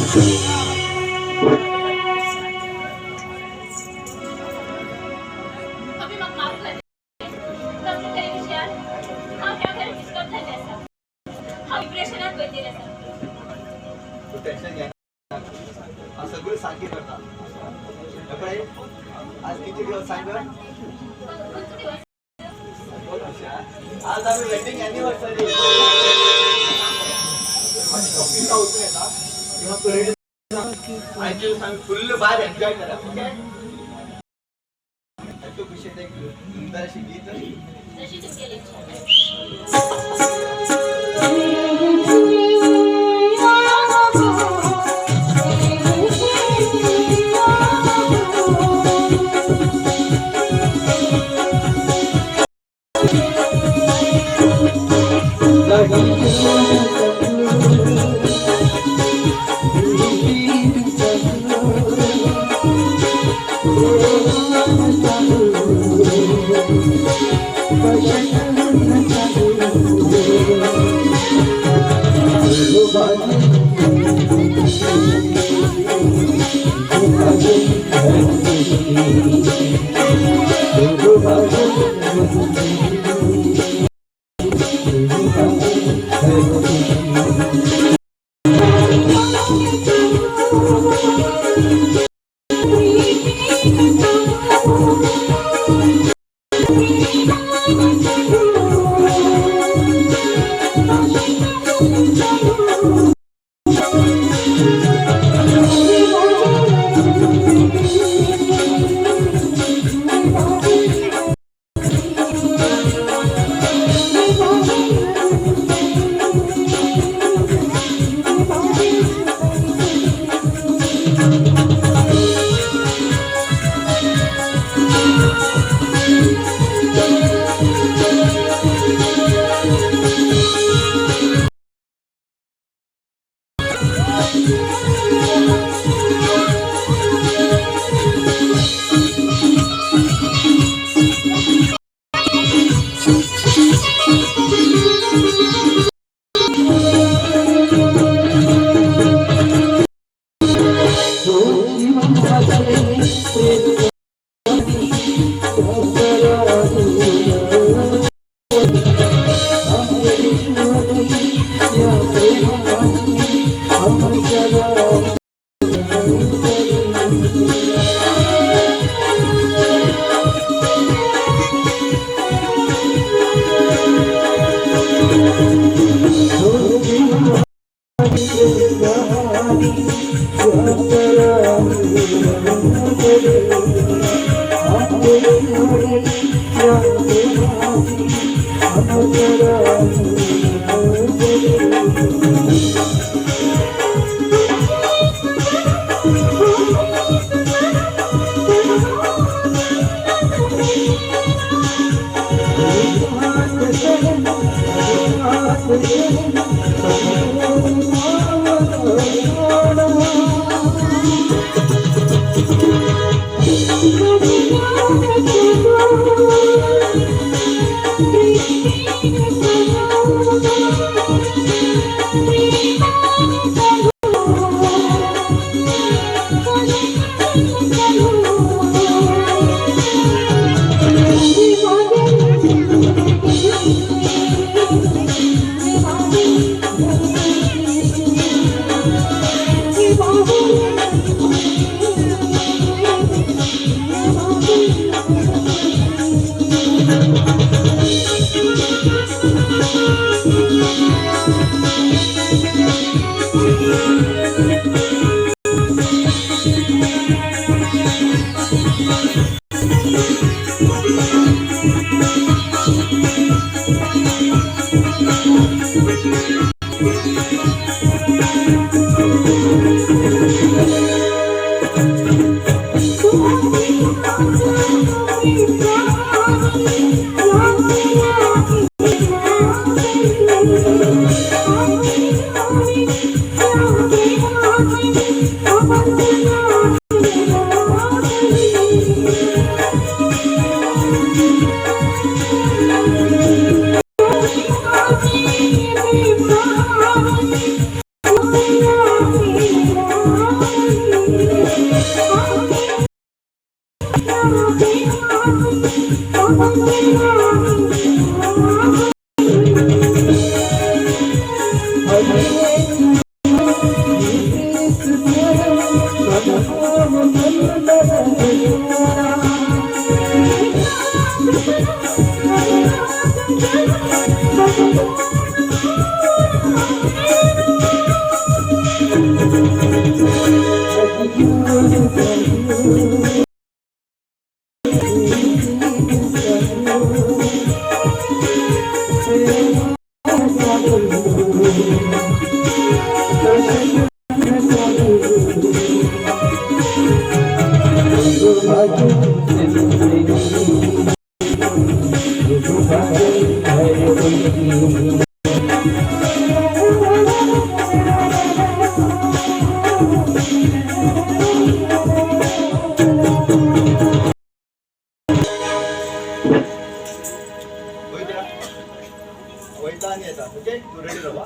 अभि म्हाका माफ कर. कसले तरी विशयान हांव ह्या घरात डिस्टर्ब जाल्लें आसा. हांव डिप्रेशनात वयतेर आसा. तूं टेन्शन घेना, हांव सगळें सारकें करता. हे पळय, आज किती दिवस सांग. खंयचो दिवस? आज आमी वेडिंग एनिवर्सरी. ऑफिसा वचून येता किंवा तूं रेडी. आयचे दिवस आमी फुल्ल भायर एन्जॉय करा, ओके? तूं खुशी एक सुंदर अशी गीत. जशी तुमगेली इच्छा. वयता, वयता आनी येता. ओके, तूं रेडी राव.